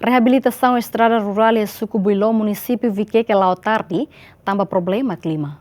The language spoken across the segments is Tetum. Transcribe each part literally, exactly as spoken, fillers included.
Reabilitasaun estrada rurál iha suku Builó, munisípiu Viqueque la'o tarde, tanba problema klima.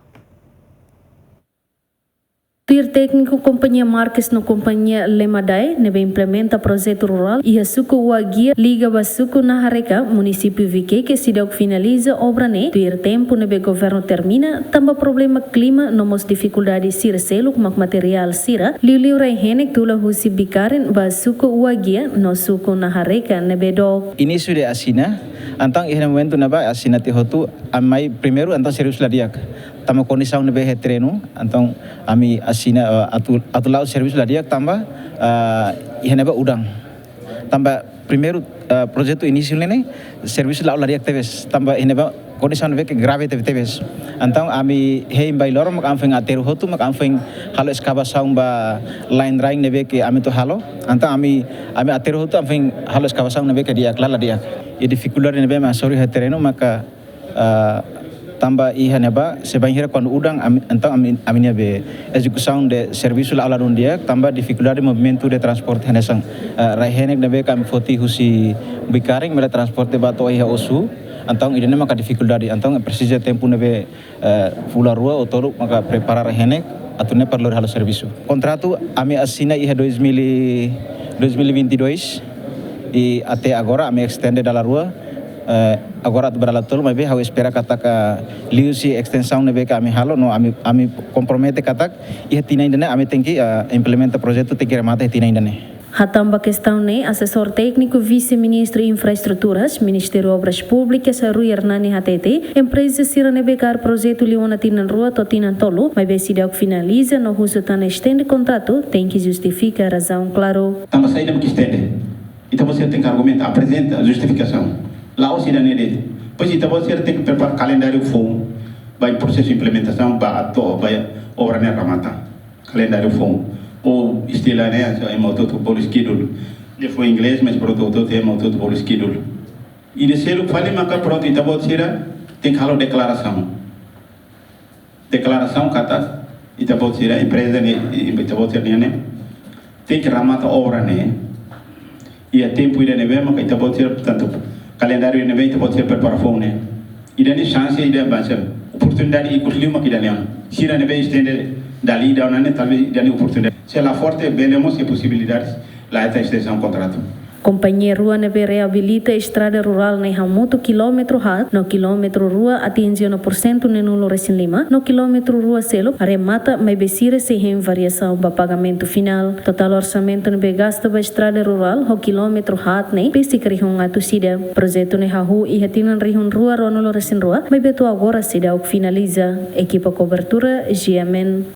Tuir tékniku kompañia Marques no kompañia Lemadae ne'ebé implementa projetu rurál iha suku Uagia liga ba suku Nahareka, munisípiu Viqueque, seidauk finaliza obra ne'e tuir tempu ne'ebé governu termina, tanba problema klima no mós difikuldade sira seluk mak materiál sira liuliu rai-henek tula husi Bikaren ba suku Uagia no suku Nahareka ne'ebé dook. Inísiu de asina, entaun iha momentu ne'ebá asina tiha hotu, ami mai primeiru entaun servisu la di'ak. Tanba kondisaun ne'ebé iha terrenu, entaun ami asina, eh, atu, atu la'o servisu la di'ak tanba, eh, iha ne'ebá udan. Tanba primeiru, eh, projetu inísiu ne'e ne'e servisu la'o la di'ak tebes, tanba iha ne'ebá kondisaun ne'ebé ke grave tebe-tebes. Entaun ami hein ba iha loron mak ami foin aterru hotu mak ami foin halo eskavasaun ba line drain ne'ebé ke ami atu halo. Entaun ami, ami aterru hotu ami foin halo eskavasaun ne'ebé ke di'ak, la la di'ak. I difikuldade ne'ebé mak ami hasoru iha terrenu maka, ah, tanba iha ne'ebá se bainhira kuandu udan ami, entaun ami, ami-nia be ezekusaun de servisu la'o ladún di'ak, tanba difikuldade movimentu de transporte hanesan, ah, rai-henek ne'ebé ke ami foti husi Bikaren, mera transporte ba to'o iha Ossu, entaun ida-ne'e maka difikuldade, entaun presiza tempu ne'ebé, eh, fulan rua ou tolu maka prepara rai-henek atu nune'e para lori halo servisu. Kontratu ami asina iha dois mil e, dois mil e vinte e dois, i até agora ami estende dala rua, eh, agora atu ba dala tolu, maibé ha'u espera katak liuhusi estensaun ne'ebé ke ami halo no ami, ami kompromete katak iha tinan ida-ne'e ami tenke, eh, implementa projetu, tenke remata iha tinan ida-ne'e. Hatán ba kestaun ne'e, asesór tékniku Vise-Ministru Infraestruturas, Ministériu Obras Públikas, Rui Hernani hatete, empreza sira ne'ebé kaer projetu liu ona tinan rua to'o tinan tolu, maibé seidauk finaliza no husu tan estende kontratu, tenke justifika razaun klaru. Tanba saida mak estende? Ita-boot sira tenke argumenta, aprezenta justifikasaun. La'ós ida-ne'e de'it. Depois ita-boot sira tenke prepara kalendáriu foun ba prosesu implementasaun ba to'o ba obra ne'e remata. Kalendáriu foun. Ou estila ne'e, ema hotu-hotu bolu schedule. Ne'e foin inglés, mas pronto, hotu-hotu ema hotu-hotu bolu schedule. I ne'e seluk fali maka pronto, ita-boot sira tenke halo deklarasaun. Deklarasaun katak ita-boot sira, empreza ne'e, ita-boot sira-nian ne'e tenke remata obra ne'e iha tempu ida ne'ebé maka ita-boot sira, portantu, kalendáriu ne'ebé ita-boot sira prepara foun ne'e. Ida-ne'e xanse ida, bansa, oportunidade ikus liu mak ida-ne'e. Sira ne'ebé estende dala ida ona ne'e, talvés ida-ne'e oportunidade. Se la forte, bele mós iha posibilidades la hetan estensaun kontratu. Kompañia rua ne'ebé reabilita estrada rurál ne'e hamutuk kilómetru haat no kilómetru rua atinje ona pursentu neenulu resin lima, no kilómetru rua seluk remata, maibé sira sei hein variasaun ba pagamentu finál. Totál orsamentu ne'ebé gasta ba estrada rurál ho kilómetru haat ne'e besik rihun atus ida. Projetu ne'e hahú iha tinan rihun rua ruanulu resin rua, maibé to'o agora seidauk finaliza. Ekipa kobertura, G M N.